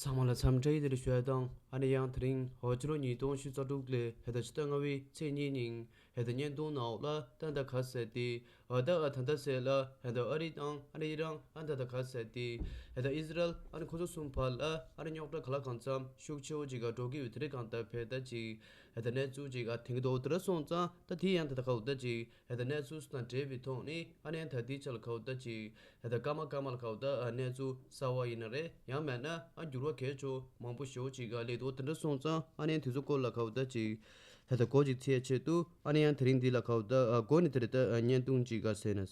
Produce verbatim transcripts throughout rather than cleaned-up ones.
ཚང་མ་ལ་འཚམས་འདྲི་བདེ་ལེགས་ཞུ་ཡ་དང་། ཨ་ནི་ཡང་དེ་རིང་ཧོ་ཅི་ལོ་ཉིས་སྟོང་ཉི་ཤུ་རྩ་དྲུག་ལོའི་ཧེ་ད་ཕྱི་ཟླ་ལྔ་པའི་ཚེས་གཉིས་ཉིན་ཧེ་ད་བརྙན་ཐུང་ནང་ལ་ད་ད་ག་ཟེར་ཏེ། ཨ་ད་ཨ་ད་ད་ཟེར་ལ་ཧེ་ད་ཨ་རི་དང་ཨ་ནི་ཨི་རན་ཨ་ད་ད་ག་ཟེར་ཏེ། ཧེ་ད་ཨི་ཟི་རལ་ཨ་ནི་ཁོ་ཚོ་གསུམ་བར་ལ་ཨ་ནི་རྙོག་དྲ་ག་ལ་གང་འཚམ་ཤུགས་ཆེ་བོ་ཅིག་ག་འགྲོ་གི་ཡོད། དེ་རིང་གང་ལྟར་ཕེ་ད་ཅིག་ཧེ་ད་གནས་ཚུལ་ཅིག་ཨ་ཐོན་གི་འདུག་དེ་འདྲ་སོང་ཙང་ད་དེ་ཡང་ད་ད་ག་འོ་ད་ཅིག་ཧེ་ད་གནས་ཚུལ་དང་འབྲེལ་བའི་ཐོག་ནས་ཨ་ནི་ད་དེ་ཆ་ལ་ག་འོ་ད་ཅིག་ད་ལྟ་སྐར་མ་སྐར་མ་ལ་ག་འོ་ད་གནས་ཚུལ་གསར་བ་ཡིན་ན་རེད། ཡང་མེད་ན་ཨ་འགྱུར་བ་གལ་ཆེ་མང་པོ་ཞེ་པོ་ཅིག་ག་སླེབས་འདུག་དེ་འདྲ་སོང་ཙང་ཨ་ནི་དེ་ཚོ་སྐོར་ལ་ག་འོ་ད་ཅིག་ད་ལྟ་འགོ་ཅིག་ཚུགས་ཆེད་དུ་ཨ་ནི་ཡང་དེ་རིང་འདི་ལ་ག་འོ་ད་འགོ་ནས་དེ་རེད། ད་བརྙན་ཐུང་ཅིག་ག་ཟེར་ན།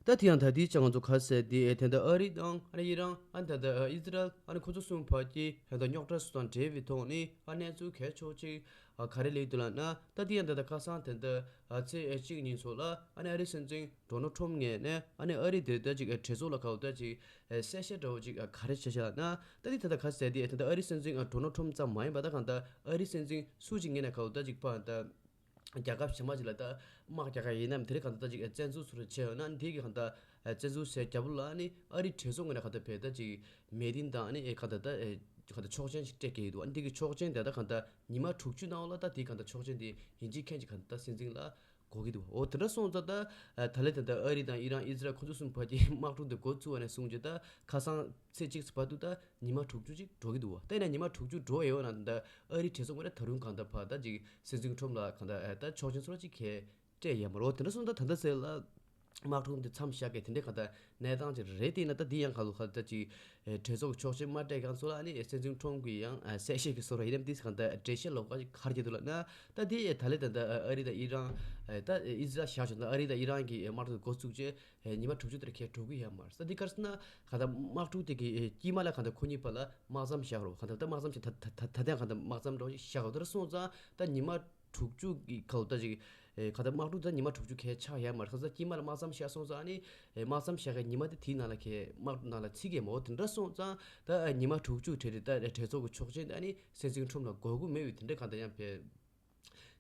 ད་དེ་ཡང་ད་དེའི་ཆ་ང་ཚོ་ག་ཟེར་དེ་དེ་འདྲ་ཨ་རི་དང་ཨ་ནི་ཨི་རན་ཨ་ནི་ད་ལྟ་ཨི་ཟི་རལ་ཨ་ནི་ཁོ་ཚོ་གསུམ་བར་གྱི་ད་ལྟ་རྙོག་དྲ་སོགས་དང་འབྲེལ་བའི་ཐོག་ནས་ཨ་གནས་ཚུལ་གལ་ཆེ་བོ་ཅིག་ཨ་ག་རེ་སླེབས་འདུག་ལབ་ན། ད་དེ་ཡང་ད་ལྟ་ཁ་སང་དེ་འདྲ་ཨ་ཚེས་གཅིག་ཉིན་ཚོ་ལ་ཨ་ནི་ཨ་རིའི་སྲིད་འཛིན་ཌོ་ནལ་ཁྲོམ་ངོས་ནས་ཨ་ནི་ཨ་རི་དེ་ལྟ་ཅིག་ཨ་གྲོས་ཚོགས་ལ་ག་འོ་ད་ཅིག་ཨ་གསལ་བཤད་འདྲ་བོ་ཅིག་ཨ་ག་རེ་བྱས་ཤག་ལབ་ན། ད་དེ་ད་ལྟ་ག་ཟེར་དེ་ད་ལྟ་ཨ་རིའི་སྲིད་འཛིན་ཨ་ཌོ་ནལ་ཁྲོམ་ཙམ་མ་ཡིན་པ་ད་གང་ལྟར་ཨ་རིའི་སྲིད་འཛིན་སུ་ཅིག་ངོས་ནས་ག་འོ་ད་ཅིག་ཕར་ད་རྒྱལ་ཁབ་གཞན་པ་ཅིག་ལ་ད་དམག་རྒྱག་ག་ཡིན་ནམ། དེ་རིང་གང་ལྟར་ད་ཅིག་བཙན་འཛུལ་སོགས་བྱས་ཡོད་ན་དེ་གི་གང་ལྟར་བཙན་འཛུལ་བྱས་རྒྱབ་ལ་ཨ་ནི་ཨ་རིའི་གྲོས་ཚོགས་ངོས་ནས་གང་ལྟར་བས་ད་ཅིག་མེ་ཏིན་དང་ཨ་ནི་ཨེ་གང་ལྟར་ད་ཨེ་གང་ལྟར་ཆོག་མཆན་ཞིག་སྤྲད་ཀྱི་ཡོད་འདུག་ཨ་ནི་དེ་གི་ཆོག་མཆན་དེ་ད་གང་ལྟར་ཉི་མ་དྲུག་ཅུ་ནང་ལ་ད་དེ་གང་ལྟར་ཆོག་མཆན་དེ་ཡིན་གཅིག་མཁན་གཅིག་གང་ལྟར་སྲིད་འཛིན་ལ་གོ་གི་འདུག་འོ་དེ་འདྲ་སོང་ཙང་ད་ད་ལན་དེ་འདྲ་ཨ་རི་དང་ཨི་རན་ཨི་ཟི་རལ་ཁོ་ཚོ་གསུམ་བར་གྱི་དམག་འཁྲུག་དེ་འགོ་བཙུགས་པ་ནས་བཟུང་རྗེས་ད་ཁ་སང་ཚེས་གཅིག་ཙམ་བར་དུ་ད་ཉི་མ་དྲུག་ཅུ་ཅིག་འགྲོ་གི་འདུག་བ། ད་ཡིན་ན་ཉི་མ་དྲུག་ཅུ་འགྲོ་ཡོད་ན་ད་ཨ་རིའི་གྲོས་ཚོགས་ངོས་ནས་ད་རུང་གང་ལྟར་ཕར་ད་ཅིག་སྲིད་འཛིན་ཁྲོམ་ལ་གང་ལྟར་ད་ཆོག་མཆན་ཚོ་ལ་ཅིག་གས་སྤྲད་ཡོད་མ་རེད། འོ་དེ་འདྲ་སོང་ཙང་ད་ལྟ་ཟེར་ལ་དམག་འཁྲུག་འདི་མཚམས་བཞག་གི་དེ་འདྲའི་གང་ལྟར་གནས་སྟངས་ཅིག་རེད། དེ་ཡིན་ན་ད་འདི་ཡང་ག་ལུ་ག་ད་ཅིག་གྲོས་ཚོགས་ཀྱི་ཆོག་མཆན་མ་སྤྲད་མཁན་ཚོ་ལ་ཨ་ནི་སྲིད་འཛིན་ཁྲོམ་གྱིས་ཡང་གསལ་བཤད་ཀྱི་བཟོ་འདྲ་ཡིན་ནམ། དེ་གང་ལྟར་འགྲེལ་བཤད་ལོག་པ་ཅིག་ག་རེ་བརྒྱབ་འདུག་ལབ་ན། ད་དེ་ད་ལན་ད་ལྟ་ཨ་རི་དང་ཨི་རན་ད་ཨི་ཟི་རལ་བཞག་བྱུང་ན་ཨ་རི་དང་ཨི་རན་གྱི་དམག་འཁྲུག་འགོ་བཙུགས་རྗེས་ཉི་མ་དྲུག་ཅུ་དེར་ཁས་འགྲོ་གི་ཡོད་མ་རེད། ད་འདི་ག་རེ་ཟེར་ན་གང་ལྟར་དམག་འཁྲུག་དེ་གི་དཀྱིལ་མ་ལ་གང་ལྟར་ཁོ་གཉིས་བར་ལ་དམག་མཚམས་བཞག་རོགས། གང་ལྟར་ད་དམག་མཚམས་ཞིག་ད་ད་ད་ད་ལྟ་གང་ལྟར་དམག་མཚམས་འདྲ་བོ་ཞིག་བཞག་རོགས། དེ་འདྲ་སོང་ཙང་ད་ཉི་མ་དྲུག་ཅུ་གི་ག་འོ་ད་ཅིག་ཨེ་ག་ད་དམག་འཁྲུག་ད་ཉི་མ་དྲུག་ཅུ་གས་ཆགས་ཡ་མ་རེད། ཁ་ས་དཀྱིལ་མ་ལ་དམག་མཚམས་བཞག་སོང་ཙང་ཨ་ནི་ཨེ་དམག་མཚམས་བཞག་གི་ཉི་མ་དེ་དེའི་ནང་ལ་གས་དམག་འཁྲུག་ནང་ལ་ཚིག་གི་མོ། དེ་འདྲ་སོང་ཙང་ད་ཨེ་ཉི་མ་དྲུག་ཅུ་གྲས་རེད། ད་ཨེ་གྲོས་ཚོགས་ཀྱི་ཆོག་མཆན་ད་ཨ་ནི་སྲིད་འཛིན་ཁྲོམ་ལ་དགོས་ཀྱི་མེད་པའི་དེ་འདྲ་གང་ལྟར་ཡང་བས་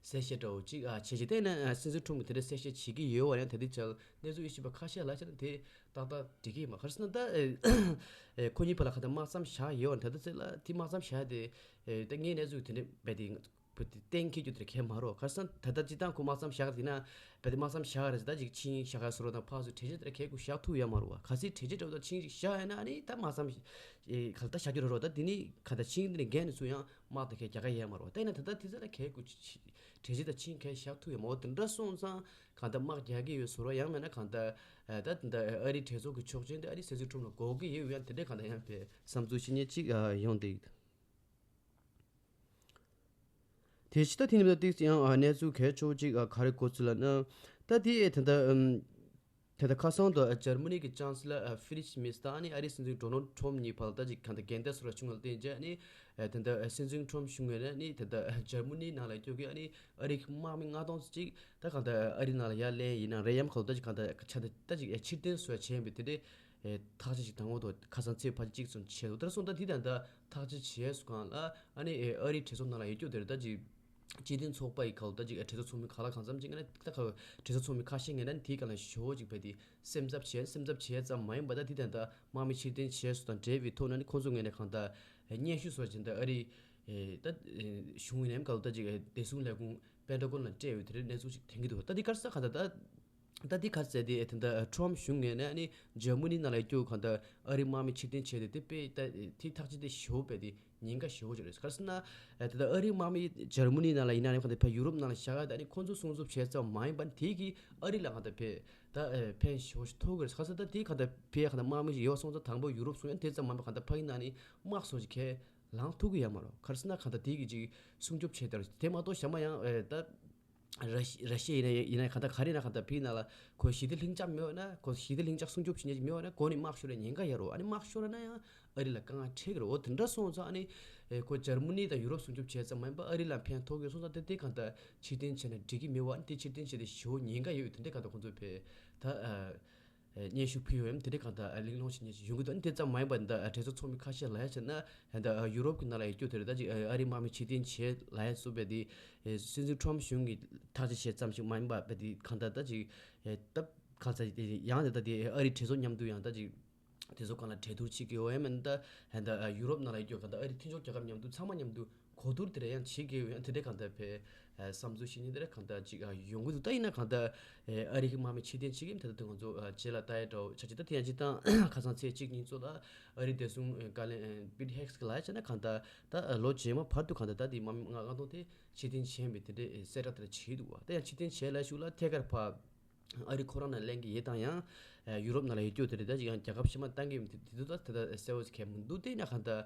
གསལ་བཤད་འདྲ་བོ་ཅིག་ཨ་བྱས་ཅིག་བལྟས་ན་ཨ་སྲིད་འཛིན་ཁྲོམ་གྱིས་དེ་འདྲ་གསལ་བཤད་བྱེད་ཀྱི་ཡོད་པ་ཡང་ད་ལྟའི་ཆར་གནས་ཚུལ་དབྱེ་ཞིབ་པ་ཁ་ཤས་ལ་བྱས་ན་དེ་ཏག་ཏག་འགྲིག་གི་ཡོད་མ་རེད། ག་རེ་ཟེར་ན་ད་ཨེ་ཨེ་ཁོ་གཉིས་བར་ལ་གང་ལྟར་དམག་མཚམས་བཞག་ཡོད་པ་ད་ལྟ་ཚེ་ལ་དེ་དམག་མཚམས་བཞག་དེ་ཨེ་ད་ངའི་གནས་ཚུལ་དེ་འདྲ་རྦད་དེ། བུ་དེ་གཏན་འཁེལ་རྒྱུ་དེ་གལ་མ་རེད། ག་རེ་ཟེར་ན་ད་ལྟ་སྤྱིར་བཏང་ཁོ་དམག་མཚམས་བཞག་དེ་ན་བུ་དེ་དམག་མཚམས་བཞག་རེད་ཟེར། ད་ཅིག་ཆིངས་བཞག་ག་སོ་རོ་དང་ཕག་སོ་གྲོས་ཆོད་དེ་གལ་ཁོ་བཞག་ཐུབ་ཡོད་མ་རེད་བ། གལ་སྲིད་གྲོས་ཆོད་འདྲ་བོ་ད་ཆིངས་ཞིག་བཞག་ཡོད་ན་ཨ་ནི་ད་དམག་མཚམས་ཨེ་ག་ལ་ད་བཞག་རྒྱུ་རེད་རོ། ད་དེ་ནི་ག་ད་ཆིངས་དེ་ནི་འགལ་ནས་སུ་ཡང་དམག་དེ་གལ་རྒྱག་ག་ཡོད་མ་རེད་བ། ད་ཡིན་ན་ད་ལྟ་དེ་ཚོ་ལ་གལ་ཁོ་གྲོས་ཆོད་དང་ཆིངས་གལ་བཞག་ཐུབ་ཡོད་མ་རེད། དེ་འདྲ་སོང་ཙང་གང་ལྟར་དམག་རྒྱག་གི་ཡོད་སོ་རོ། ཡང་མེད་ན་གང་ལྟར་ཨེ་ད་ད་ཨ་རི་གྲོས་ཚོགས་ཀྱི་ཆོག་མཆན་དེ་ཨ་རི་སྲིད་འཛིན་ཁྲོམ་ལ་དགོས་ཀྱི་ཡོད་ཡང་དེ་འདྲ་གང་ལྟར་ཡང་བས་བསམ་ཚུལ་བཤད་མཁན་ཅིག་ཡོང་འདུག་དེ་ཕྱི་ད་དེ་ནི་ཏིག་ཡང་གནས་ཚུལ་གལ་ཆེ་བོ་ཅིག་ག་རེ་གོ་ཚུལ་ལབ་ན། ད་དེ་ཨེ་ད་ད་ཨམ་ད་ད་ཁ་སང་དུ་འཇར་མ་ནི་གི་ཅང་སི་ལར་ཨ་ཧྥི་རིད་རིཆ་མེར་ཚ་དང་ཨ་ནི་ཨ་རིའི་སྲིད་འཛིན་ཌོ་ནལ་ཁྲོམ་གཉིས་བར་ལ་ད་ཅིག་གང་ལྟར་འགལ་ཟླ་སོགས་ལ་བྱུང་བ་ལ་བརྟེན་བྱས་ཨ་ནི་ཨེ་ད་ད་སྲིད་འཛིན་ཁྲོམ་གཞུང་ངོས་ནས་ཨ་ནི་ད་ད་འཇར་མ་ནི་ནང་ལ་སྐྱོད་ཀྱི་ཨ་ནི་ཨ་རིའི་དམག་མི་ལྔ་སྟོང་ཙམ་ཅིག་ད་གང་ལྟར་ཨ་རི་ནང་ལ་ཡར་ལེན་ཡིན་ན་རེད། ཡང་ཁ་ལོ་ད་ཅིག་གང་ལྟར་ཆ་ད་ད་ཅིག་ཨེ་ཕྱིར་འཐེན་བཟོ་ཡ་བྱས་ཡིན་པས་དེ་འདྲའི། ཨེ་ཐག་གཅོད་ཅིག་དང་པོ་དང་ཁ་སང་ཚེས་ཕལ་ཆེར་གཅིག་ཙམ་བྱས་འདུག་དེར་སོང་ད་འདི་དང་ད་ཐག་གཅོད་བྱས་སུ་གང་ལ་ཨ་ནི་ཨེ་ཨ་རིའི་གྲོས་ཚོགས་ནང་ལ་ཡོད་རྒྱུ་དེར་ད་ཅིག་སྤྱི་མཐུན་ཚོགས་པ་ཡི་ག་ལ་ད་ཅིག་གྲོས་ཚོགས་ཚོགས་མི་ག་ལ་གང་འཚམ་ཅིག་ངེས་ན་ད་ག་གྲོས་ཚོགས་ཚོགས་མི་ཁ་ཤས་ངེས་ན་དེའི་ག་ལ་ཞོ་ཅིག་བས་དེ་སེམས་འཚབ་བྱས་སེམས་འཚབ་བྱས་ཙམ་མ་ཡིན་པ་ད་འདི་དང་ད་དམག་མི་ཕྱིར་འཐེན་བྱས་སུ་དང་འབྲེལ་བའི་ཐོག་ནས་ནི་ཁོང་ཚོ་ངོས་ནས་གང་ལྟར་སྙན་ཞུ་བཟོ་བྱས་ད་ཨ་རིའི་ཨེ་ད་ཨེ་གཞུང་ཡིན་ནའི་ག་ལ་ད་ཅིག་ཨེ་བདེ་སྲུང་ལས་ཁུངས་པེན་ཊ་གོན་ལ་སྤྲད་ཡོད་དེ་རེད། གནས་ཚུལ་ཅིག་ཐོན་གྱི་འདུག་ད་འདི་ག་རེ་ཟེར་གང་ལྟར་ད། ད་འདི་ག་ཟེར་དེ་དེ་འདྲ་ཁྲོམ་གཞུང་ངོས་ནས་ནི་འཇར་མ་ནི་ནང་ལ་སྐྱོད་གང་ལྟར་ཨ་རི་དམག་མི་ཕྱིར་འཐེན་བྱས་ཏེ་དེ་དཔེ་ད་དེ་ཐག་གཅོད་དེ་ཞེ་པོ་དཔེ་དེ་ཉེན་ཁ་ཞེ་པོ་ཅིག་རེད། ག་རེ་ཟེར་ན་དེ་ད་ཨ་རི་དམག་མི་འཇར་མ་ནི་ནང་ལ་ཡིན་ན་ནི་གང་ལྟར་ཕར་ཡུ་རོབ་ནང་ལ་བཞག་ཡ་ད་ནི་ཁོང་ཚོ་སྲུང་སྐྱོབ་བྱས་ཙམ་མ་ཡིན་པ་དེ་གི་ཨ་རི་ལ་གང་ལྟར་ཕེ་ད་ཕན་ཞེ་པོ་ཞིག་ཐོགས་ཀྱི་རེད། ག་རེ་ཟེར་ད་དེ་གང་ལྟར་ཕེ་གང་ལྟར་དམག་མི་ཞིག་ཡོད་སོང་ཙང་དང་པོ་ཡུ་རོབ་སོང་ཡ་དེ་ཙམ་མ་ཡིན་པ་གང་ལྟར་ཕ་གི་ནང་ནི་དམག་སོགས་ཀྱི་ཁས་ལངས་ཐུབ་ཀྱི་ཡོད་མ་རེད། ག་རེ་ཟེར་ན་གང་ལྟར་དེ་གི་ཅིག་སྲུང་སྐྱོབ་བྱས་དེ་རེད། དེ་མ་གཏོགས་གཞན་པ་ཡང་ད། ར་ཤི་ར་ཤི་ཡ་ཡིན་ན་ཡིན་ན་གང་ལྟར་ག་རེ་ཡིན་ན་གང་ལྟར་ཕི་ནང་ལ་ཁོ་ཞི་བདེ་ལྷིང་འཇགས་མེད་པ་ན་ཁོ་ཞི་བདེ་ལྷིང་འཇགས་སྲུང་སྐྱོབ་བྱེད་མཁན་ཅིག་མེད་པ་ན་ཁོ་ནི་དམག་ཤོར་བའི་ཉེན་ཁ་ཡོད་རེད། ཨ་ནི་དམག་ཤོར་ན་ཡང་ཨ་རི་ལ་དཀའ་ངལ་འཕྲད་ཀྱི་རེད། འོ་དེ་འདྲ་སོང་ཙང་ཨ་ནི་ཨེ་ཁོ་འཇར་མ་ནི་དང་ཡུ་རོབ་སྲུང་སྐྱོབ་བྱས་ཙམ་མ་ཡིན་པ་ཨ་རི་ལ་ཕན་ཐོགས་ཀྱི་སོང་ཙང་དེ་དེ་གང་ལྟར་ཕྱིར་འཐེན་བྱས་ན་འགྲིག་གི་མེད་པ། ཨ་ནི་དེ་ཕྱིར་འཐེན་བྱས་ཏེ་ཞེ་པོ་ཉེན་ཁ་ཡོད་དེ་འདྲ་གང་ལྟར་ཁོང་ཚོས་ཕེ་ད་ཨ། སྙན་ཞུ་ཕུལ་ཡོད་ཡིན། དེ་འདྲའི་གང་ལྟར་གླེང་སློང་བྱེད་མཁན་ཞིག་ཡོང་གི་འདུག་ཨ་ནི་དེ་ཙམ་མ་ཡིན་པར་འདི་གྲོས་ཚོགས་ཚོགས་མི་ཁ་ཤས་ལ་ཡ་བྱས་ན་ད་ཡུ་རོབ་ཀྱི་ནང་ལ་ཡོད་རྒྱུ་དེ་རེད། ད་ཅིག་ཨ་རིའི་དམག་མི་ཕྱིར་འཐེན་བྱས་ལ་ཡ་སུ་བས་དེ་སྲིད་འཛིན་ཁྲོམ་གཞུང་གིས་ཐག་གཅོད་བྱས་ཙམ་ཞིག་མ་ཡིན་པར་བས་དེ་གང་ལྟར་ད་ཅིག་ད་ ག་ཚ་ཡང་དེ་ད་དེ་ཨ་རི་གྲོས་ཚོགས་མཉམ་དུ་ཡང་ད་ཅིག་དེ་ཚོ་གང་ལ་གྲོས་བསྡུར་བྱེད་ཀྱི་ཡོད་ཡ་མིན་ད། ཧན་ད་ཡུ་རོབ་ནང་ལ་ཡོད་ཀྱི་གང་ད་ཨ་རི་མཐུན་ཕྱོགས་རྒྱལ་ཁབ་མཉམ་དུ་ཚང་མ་མཉམ་དུ་གོ་བསྡུར་དེ་འདྲ་ཡང་བྱེད་ཀྱི་ཡོད་ཡང་དེ་འདྲ་གང་ད་བས་བསམ་ཚུལ་བཤད་མཁན་དེ་འདྲ་གང་ད་ཅིག་ཡོང་གི་འདུག་ད་ཡིན་ན་གང་ད་ཨ་རི་གི་དམག་མི་ཕྱིར་འཐེན་བྱེད་ཀྱི་ཡིན་ད་ད་དུང་ང་ཚོ་རྗེས་ལ་ལྟ་ཡ་འདྲ་བོ་ཆ་ཅིག་ད་དེ་ཡང་ཅིག་ད་ཁ་སང་ཚེས་གཅིག་ཉིན་ཚོ་ལ་ཨ་རི་བདེ་སྲུང་བཀའ་བློན་པིཊ་ཧེག་སི་གི་ལ་ཡ་བྱས་ན་གང་ད་ད་ལོ་རྗེས་མ་བར་དུ་གང་ད་ད་དེ་དམག་མི་ལྔ་ལྔ་སྟོང་དེ་ཕྱིར་འཐེན་བྱས་པའི་དེ་འདྲའི་གསལ་བསྒྲགས་དེ་འདྲ་བྱས་འདུག་བ། ད་ཡང་ཕྱིར་འཐེན་བྱས་ལ་ཤུགས་ལ་ཐད་ཀར་ཕ། ཨ་རི་ཁོ་རང་ནང་ལེན་གྱི་ཡོད་དང་ཡང་ཡུ་རོབ་ནང་ལ་ཡོད་རྒྱུ་དེ་རེད། ད་ཅིག་ཡང་རྒྱལ་ཁབ་ཕྱི་མ་བཏང་གི་ཡོད་དེ་དེ་ཚོ་ད་ད་གསལ་བོ་ཞིག་གས་མི་འདུག་དེ་ན་གང་ལྟར་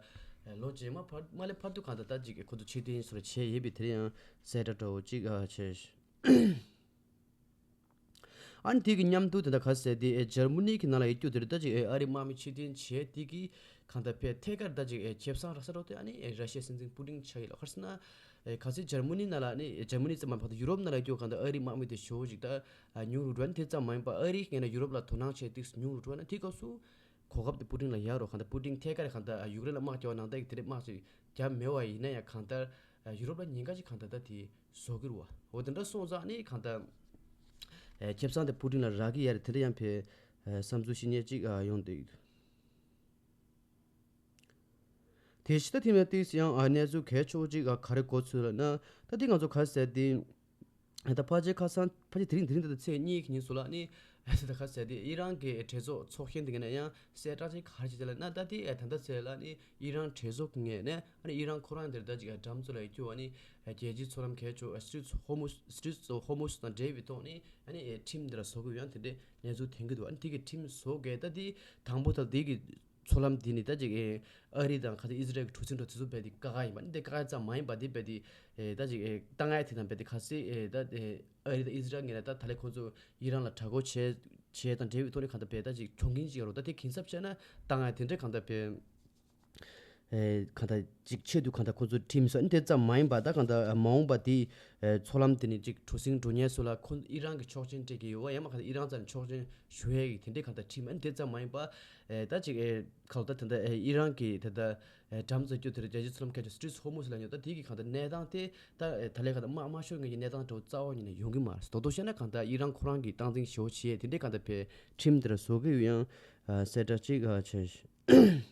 ལོ་རྗེས་མ་བར་མ་ལས་བར་དུ་གང་ལྟར་ད་ཅིག་ཁོ་ཚོ་ཕྱིར་འཐེན་སོགས་བྱས་ཡོད་པའི་དེ་ཡང་གསལ་བསྒྲགས་འདྲ་བོ་ཅིག་བྱས། ཨ་ནི་དེ་གི་མཉམ་དུ་དེ་འདྲ་ག་ཟེར་དེ་འཇར་མ་ནི་གི་ནང་ལ་ཡོད་རྒྱུ་དེ་རེད། ད་ཅིག་ཨ་རི་དམག་མི་ཕྱིར་འཐེན་བྱས་དེ་གི་གང་ལྟར་བས་ཐད་ཀར་ད་ཅིག་ཁེ་བཟང་རག་ས་འགྲོ་དེ་ཨ་ནི་ར་ཤི་ཡའི་སྲིད་འཛིན་པུ་ཏིན་ཆགས་ཡོད་ལ་ག་རེ་ཟེར་ན། ཨེ་ག་ཚོད་འཇར་མ་ནི་ནང་ལ་ནི་འཇར་མ་ནི་ཙམ་མ་ཕར་དུ་ཡུ་རོབ་ནང་ལ་སྐྱོད་གང་ལྟར་ཨ་རིའི་དམག་མི་དེ་ཞེ་པོ་ཅིག་ད་ཉུང་རུ་འགྲོ་ནི་དེ་ཙམ་མ་ཡིན་པ་ཨ་རིའི་ངོས་ནས་ཡུ་རོབ་ལ་དོ་སྣང་བྱེད་དུས་ཉུང་རུ་འགྲོ་ན་དེ་སྐབས་སུ་གོ་སྐབས་དེ་པུ་ཏིན་ལ་ཡག་རོགས་གང་ལྟར་པུ་ཏིན་ཐད་ཀར་གང་ལྟར་ཡུཀ་རེན་ལ་དམག་རྒྱག་པ་ནང་ལྟར་གྱི་དེ་འདྲའི་དམག་ཅིག་རྒྱབ་མེད་པ་ཡིན་ན་ཡང་གང་ལྟར་ཡུ་རོབ་ལ་ཉེན་ཁ་ཅིག་གང་ལྟར་ད་དེ་བཟོ་གི་རེད་བ། འོ་དེ་འདྲ་སོང་ཙང་ནི་གང་ལྟར་ཁེ་བཟང་དེ་པུ་ཏིན་ལ་རག་གི་ཡ་རེད། དེ་འདྲ་ཡང་ཕེ་བསམ་ཚུལ་བཤད་མཁན་ཅིག་ཡོང་འདུག་དེ་ཕྱི་ད་ཐེངས་ལ་ཏིས་ཡང་གནས་ཚུལ་གལ་ཆེ་བོ་ཅིག་ག་རེ་གོ་ཚུལ་ལ་ན་ད་ཏི་ང་ཚོ་ག་ཟེར་ཏེ་ད་ཕལ་ཆེར་ཁ་སང་ཕལ་ཆེར་དེ་རིང་དེ་རིང་ད་ཚེས་གཉིས་ཀྱི་ཉིན་སུ་ལ་ནི་ད་ག་ཟེར་ཏེ་ཨི་རན་གྱི་གྲོས་ཚོགས་ཚོགས་ཆེན་དེ་ག་ནས་ཡང་གསལ་བསྒྲགས་ཅིག་ག་རེ་བྱས་ལ་ན་ད་ཏི་ད་ལྟ་ཚེས་ལ་ནི་ཨི་རན་གྲོས་ཚོགས་ཀྱི་ངོས་ནས་ཨ་ནི་ཨི་རན་ཁོ་རང་དེར་ད་ཅིག་འགྲམ་ཚོ་ལ་ཡོད་རྒྱུ་བ་ནི་རྒྱལ་སྤྱིའི་མཚོ་ལམ་གལ་ཆེ་བ་སི་ཊྲེཊ་ཧོར་མུ་སི་ཊྲེཊ་ཧོར་མུ་སི་དང་འབྲེལ་བའི་ཐོག་ནི་ཨ་ནི་ཁྲིམས་འདི་ལ་བཟོ་དགོས་ཡང་དེ་འདྲའི་གནས་ཚུལ་ཐོན་གྱི་འདུག་ཨ་ནི་དེ་གི་ཁྲིམས་བཟོ་དགོས་ད་དེ་དང་པོ་ད་དེ་གི་མཚོ་ལམ་འདི་ནི་ད་ཅིག་ཨ་རི་དང་ཁ་ཚ་ཨི་ཟི་རལ་གྱི་གྲུ་གཟིངས་འགྲོ་དེ་ཚོ་རྦད་དེ་བཀག་ཡིན་པ་ནི་དེ་བཀག་ཙམ་མ་ཡིན་པ་དེ་རྦད་དེ་ད་ཅིག་བཏང་ཡ་དེ་དང་རྦད་དེ་ཁ་ཚ་ད་ཨ་རི་དང་ཨི་ཟི་རལ་ངོས་ནས་ད་ད་ལས་ཁོང་ཚོ་ཨི་རན་ལ་དྲག་རྒོལ་བྱས་བྱས་དང་འབྲེལ་བའི་ཐོག་ནས་གང་ལྟར་རྦད་ད་ཅིག་གྱོང་གུན་ཅིག་ཡོད་རོགས་ད་དེ་གིན་གསབ་བྱས་ན་བཏང་ཡ་དེ་འདྲའི་གང་ལྟར་རྦད། ཨེ་གང་ལྟར་ཅིག་ཆེད་དུ་གང་ལྟར་ཁོ་ཚོ་ཁྲིམས་སོགས་དེ་ཙམ་མ་ཡིན་པ་ད་གང་ལྟར་མ་འོངས་པ་དེ་ཨེ་མཚོ་ལམ་དེ་ནི་ཅིག་གྲུ་གཟིངས་འགྲོ་མཁན་སོགས་ལ་ཁོ་ཨི་རན་གྱི་ཆོག་མཆན་སྤྲད་ཀྱི་ཡོད་པ་ཡང་མ་གང་ལྟར་ཨི་རན་རྩ་ནས་ཆོག་མཆན་ཞུ་ཡས་ཀྱི་དེ་འདྲའི་གང་ལྟར་ཁྲིམས་ཨ་ནི་དེ་ཙམ་མ་ཡིན་པ་ཨེ་ད་ཅིག་ཨེ་གང་ལྟར་ད་ལྟ་ཨེ་ཨི་རན་གྱི་ད་ལྟ་ཨེ་འགྲམ་རྩ་རྒྱུ་དེར་རྒྱལ་སྤྱིའི་མཚོ་ལམ་ཁ་ཆེ་སི་ཊྲེཊ་ཧོར་མུ་སི་ལ་ཉོ་ད་དེ་གི་གང་ལྟར་གནས་སྟངས་དེ་ད་ཨེ་ད་ལས་གང་ལྟར་དམག་དམག་ཤོར་མཁན་གྱི་གནས་སྟངས་འདྲ་བོ་རྩ་བ་ཉིད་ནས་ཡོང་གི་མ་རེད། དོ་དོ་བཤད་ན་གང་ལྟར་ཨི་རན་ཁོ་རང་གིས་སྟངས་འཛིན་ཞེ་པོ་བྱེད་ཡས་དེ་འདྲའི་གང་ལྟར་ཕེ་ཁྲིམས་དེར་བཟོ་གི་ཡོད་ཡང་ཨ་གསལ་བསྒྲགས་ཅིག་ཨ་བྱས།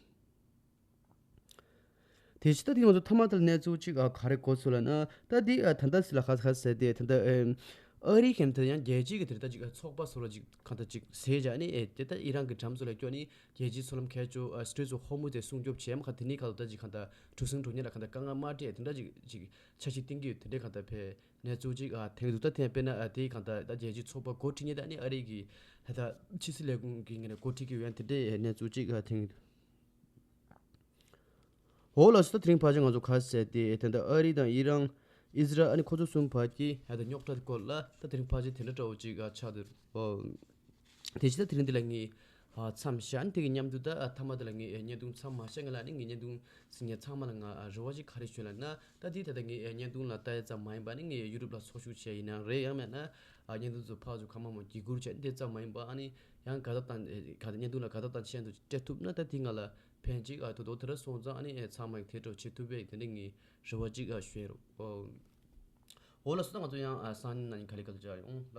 དེ་ཕྱི་ད་དེ་ང་ཚོ་མཐའ་མ་དེར་གནས་ཚུལ་གཅིག་ཨ་ག་རེ་གོ་ཚུལ་ལ་ན་ད་དེ་ཨ་ད་ལྟ་སི་ལ་ཁ་ཁ་ཟེར་དེ་ད་ལྟ་ཨ་ཨ་རི་ཁེམ་དེ་ཡང་རྒྱལ་སྤྱི་གི་དེར་ད་ཅིག་ཨ་ཚོགས་པ་སོ་ལ་ཅིག་གང་ལྟར་ཅིག་ཟེར་བྱ་ནི་ཨེ་དེ་ད་ཨི་རན་གྱི་འགྲམ་ཚོ་ལ་སྐྱོ་ནི་རྒྱལ་སྤྱིའི་མཚོ་ལམ་ཁ་ཆེ་ཨ་སི་ཊྲེཊ་ཧོར་མུ་དེ་སྲུང་སྐྱོབ་བྱེད་མ་ཁ་དེ་ནི་ཁ་ལ་ད་ཅིག་གང་ལྟར་གྲུ་གཟིངས་འགྲོ་མཁན་ལ་གང་ལྟར་དཀའ་ངལ་མ་སྤྲད་དེ་འདྲ་ཅིག་ཅིག་འཆར་གཞི་བཏིང་གི་ཡོད་དེ་འདྲའི་གང་ལྟར་ཕེ་གནས་ཚུལ་ཅིག་ཨ་ཐོན་གྱི་འདུག་ད་ཐེངས་དཔེར་ན་ཨ་དེ་གང་ལྟར་ད་རྒྱལ་སྤྱིའི་ཚོགས་པ་འགོ་ཁྲིད་མཁན་ད་ནི་ཨ་རི་གི་ད་ཕྱི་སྲིད་ལས་ཁུངས་ཀྱི་ངོས་ནས་འགོ་ཁྲིད་ཀྱི་ཡོད་དེ་འདྲའི་གནས་ཚུལ་ཅིག་ཨ་ཐོན་གྱི་འདུག་འོ་ལགས་སོ། ད་དེ་རིང་ཕལ་ཆེར་ང་ཚོ་ཁ་གསལ་ཏེ་ད་ལྟ་ཨ་རི་དང་ཨི་རན། ཨི་ཟི་རལ་ཨ་ནི་ཁོ་ཚོ་གསུམ་བར་གྱི་ཨ་ད་རྙོག་དྲ་སྐོར་ལ་ད་དེ་རིང་ཕལ་ཆེར་དེ་འདྲ་འདྲ་བོ་ཅིག་ཨ་ཆགས་འདུག་འོ། དེ་ཕྱི་ད་དེ་རིང་འདི་ལ་ངས་ཨ་མཚམས་བཞག་ཨ་ནི་དེ་གི་མཉམ་དུ་ད་ཨ་མཐའ་མ་དེ་ལ་ངས་ཨ་བརྙན་ཐུང་མཚམས་མ་བཞག་སྔོན་ལ་ཨ་ནི་ངས་བརྙན་ཐུང་གཟིགས་མཁན་ཚང་མ་ལ་ང་ཨ་རེ་བ་ཅིག་ག་རེ་ཞུ་ལབ་ན། ད་དེ་ད་ལྟ་ངས་ཨ་བརྙན་ཐུང་ལ་ལྟ་ཡ་ཙམ་མ་ཡིན་པ་ནི་ངས་ཡུ་ཊུབ་ལ་ཚོགས་ཞུགས་བྱས་ཡིན་ནའང་རེད། ཡང་མེད་ན་ཨ་བརྙན་ཐུང་ཚོ་ཕར་ཚུར་གང་མང་མང་བརྒྱུད་བསྐུར་བྱས་འདི་ཙམ་མ་ཡིན་པ་ཨ་ནི་ཡང་དགའ་ཐབས་དང་ཨེ་ག་ད་བརྙན་ཐུང་ལ་དགའ་ཐབས་དང་ཤན་དུ་སྤྲད་ཐུབ་ན་ད་དེ་ང་ལ་ཕན་ཅིག་ཨ་ཐུག་འདུག་དེ་འདྲ་སོང་ཙང་ཨ་ནི་ཨེ་ཚང་མ་ཡིས་དེ་འདྲ་བྱེད་ཐུབ་པའི་དེ་འདྲ་ངས་རེ་བ་ཅིག་ཨ་ཞུ་ཡ་རོགས། ཨོ། འོ་ལགས་སོ། ད་ང་ཚོ་ཡང་ཨ་སང་ཉིན་གནངས་ཉིན་ག་ལེ་ག་ལེ་མཇལ་ཡོང་།